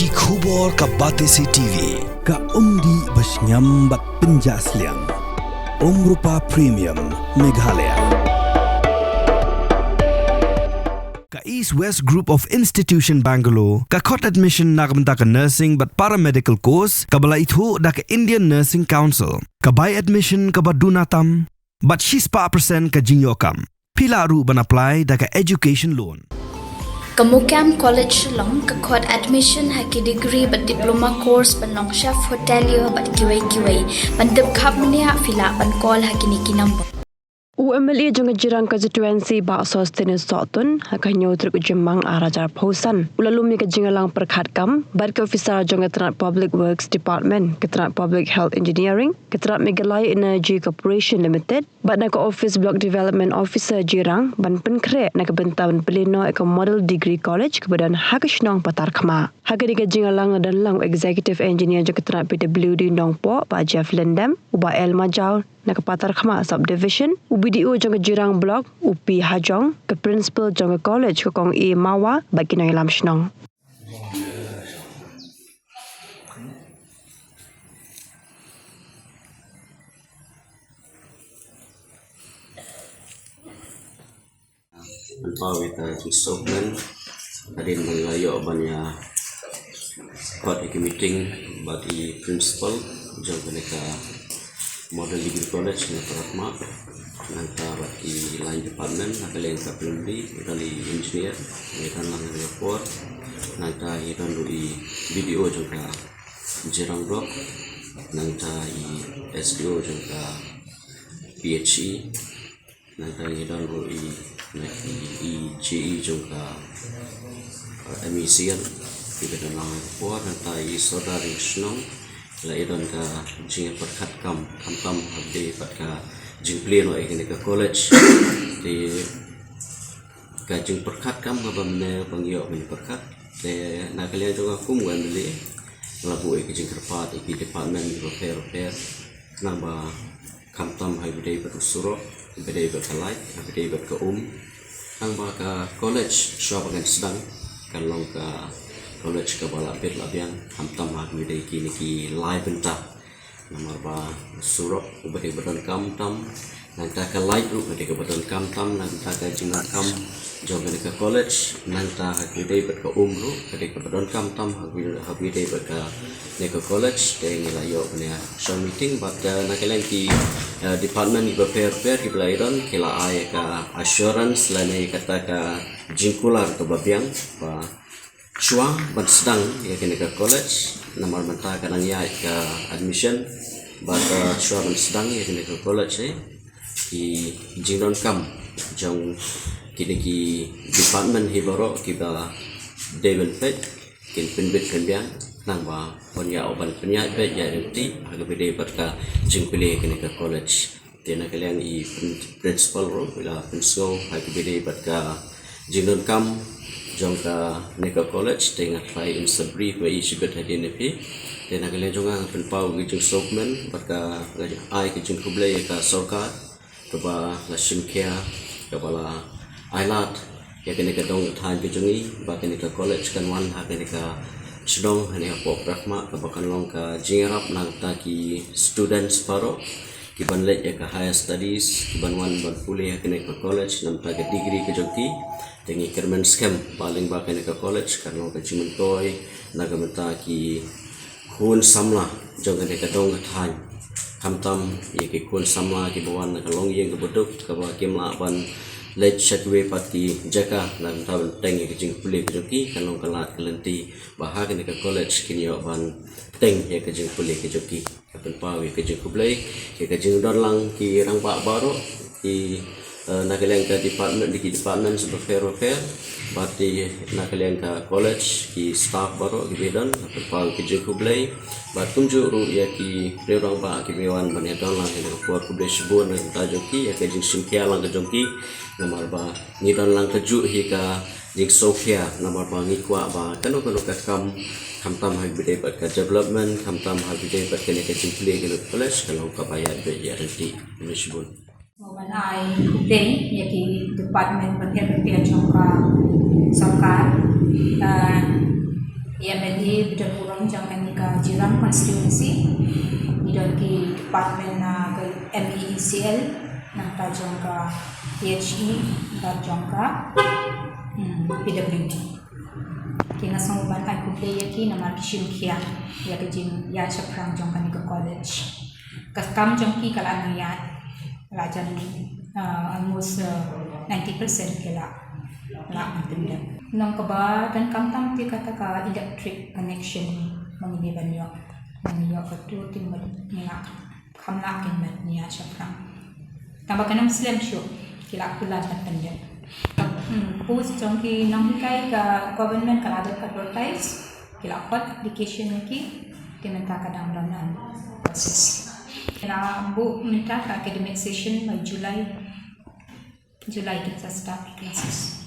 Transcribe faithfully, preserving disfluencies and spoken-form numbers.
Ki khubor ka Batesi T V, ka umdih ba shngiam bad pynjah sliang. Umrupa Premium, Meghalaya. Ka East West Group of Institution Bangalore, ka khot admission na ka bynta ka nursing bad paramedical course, kaba la ithuh da ka Indian Nursing Council, ka bai admission kaba duna tam, bad shispah percent ka jingïoh kam. Phi lah ruh ban apply da ka education loan. Ka Mukam College Shillong ka khot admission ha ki degree bad diploma course ban long chef hotelier bad kiwei kiwei. Ban tip khapmniah phi lah ban call ha kine ki number. U M L A jong ka Jirang Constituency Bah Sosthenes Sohtun ha ka hynñiew tarik u Jymmang ar hajar arphew san u la lum ïa ka jingïalang pyrkhat kam bad ki officer jong ka tnat Public Works Department, ka tnat Public Health Engineering, ka tnat Meghalaya Energy Corporation Limited bad na ka office Block Development Officer Jirang ban pynkhreh na ka bynta ban plie noh ïa ka Model Degree College kaba don ha ka shnong Patarkhmah. Ha kane ka jingïalang la don lang u Executive Engineer jong ka tnat P W D Nongpoh Bah Jeff Lyngdoh, u Bah L Majaw na ka Patarkhmah Subdivision, u B D O jong ka Jirang Block u P Hajong, ka Principal jong ka college ka Kong A Mawa bad ki nongïalam shnong. Pynpaw ïa ka jingsuk men hadien ba la ïoh ban ïa khot ïa ka meeting bad i principal jong kane ka Model Degree College na Patarkhmah, nangta bad ki line department, na ka liang ka P W D, i don i engineer, i don lang ïa ka por, nangta i don ruh i B D O jong ka Jirang Block, nangta i S D O jong ka P H E, nangta ngi don ruh i, na i, i J E jong ka, uh, M E C L, kiba don lang ha ka por, nangta i sordar jong ka shnong, la i don ka jingpyrkhat kam, khamtam ha kaba ïadei bad ka jingplie noh ïa kane ka college. Te ka jingpyrkhat kam kaba mynne ba ngi ïoh ban pyrkhat. Te na ka liang jong nga kum u M L A, nga la buh ïa ka jingkyrpad ïa ki department kiba pher bapher, nang ba khamtam ha kaba ïadei bad u surok, ha kaba ïadei bad ka light, ha kaba ïadei bad ka um. Nang ba ka college shuwa ba kan sdang kan long ka college kaba la bit la biang, khamtam ha kaba ïadei kine ki lai bynta. Namar ba surok uba dei ba donkam tam, nangta ka light ruh ka dei kaba donkam tam, nangta ka jingdonkam jong kane ka college, nangta ha kaba ïadei bad ka um ruh ka dei kaba donkam tam ha kaba ïadei bad kane ka college. Te ngi la ïoh ban ïa shong meeting bad, eh, na ka liang ki, eh, department kiba pher pher kiba la ïadon ki la ai ka assurance lane kata ka jingkular kaba biang ba shuwa ban sdang ïa kane ka college, namar mynta ka dang ïaid ka admission, bad, eh, shuwa ban sdang ïa kane ka college, eh, ki jingdonkam jong kine ki department hi baroh kiba dei ban peit kin pynbit pynbiang, nang ba pynïaid, ban pynïaid beit ïa lynti ha kaba ïadei bad ka jingplie kane ka college. Te na ka liang i prin-, principal ruh i la pynsngew ha kaba ïadei bad ka jingdonkam jong kane ka college, te nga tharai in sa brief ïa i shibit hadien ne phi. Te na ka liang jong nga nga pynpaw ka jingsuk men bad ka, ka ai ka jingkhublei ïa ka sorkar kaba la shim khia, kaba la ai lad ïa kane ka dong ka thaiñ ka jong ngi ba kane ka college kan wan ha kane ka shnong hangne hapoh Patarkhmah, kaba kan long ka jingïarap na ka bynta ki students baroh kiban leit ïa ka higher studies, kiban wan ban pule ha kane ka college na ka bynta ka degree ka jong ki. Te ngi kyrmen skhem ba lyngba kane ka college kan long ka jingmyntoi na ka bynta ki khun samla jong kane ka dong ka thaiñ, khamtam ïa ki khun samla kiba wan na ka longïing kaba duk, kaba kim lah ban leit sha kiwei pat ki jaka na ka bynta ban teng ïa ka jingpule ka jong ki. Kan long ka lad ka lynti ba ha kane ka college kin ïoh ban teng ïa ka jingpule ka jong ki. Nga pynpaw ïa ka jingkhublei ïa ka jingdon lang ki rangbah baroh, ki, eh, na ka liang ka department, ki department bapher bapher, bad ki na ka liang ka college, ki staff baroh kiba don. Nga pynpaw ïa ka jingkhublei bad kumjuh ruh ïa ki riew rangbah kiba wan ban ïadon lang ha kane ka por. Khublei shibun na ka bynta jong ki ïa ka jingshim khia lang ka jong ki, namar ba ngi don lang kajuh hi ka jingsngewkhia, namar ba ngi kwah ba kano kano ka kam, khamtam ha kaba ïadei bad ka development, khamtam ha kaba ïadei bad kane ka jingpule kane ka college, ka long kaba ïaid beit ïaid ryntih. Khublei shibun. Nga ai khublei ïa ki department bapher bapher jong ka sorkar. Ah, Ïa MLA ba don burom jong kane ka Jirang constituency, ngi don ki department na ka MeECL, nangta jong ka PHE, nangta jong ka, hmm, PWD. Ki nga sngew ban ai khublei ïa ki namar ki shim khia ïa ka jingïaid shaphrang jong kane ka college. Ka kam jong ki ka la nang ïaid, la jan, uh, almost, uh, ninety percent ki la, la nang pyndep. Nang kaba donkam tam te kata ka electric connection ma ngi dei ban ïoh. Ma ngi ïoh katu te mut ngi la kham lah kin met ïaid shaphrang. Tangba kan ym slem shuh, ki la kular ban pyndep. Hmm, post jong ki nonghikai ka government ka la dep advertise, ki la khot application ïa ki, te mynta ka dang don on process. Ki la buh mynta ka academic session by July, July kin sa start classes.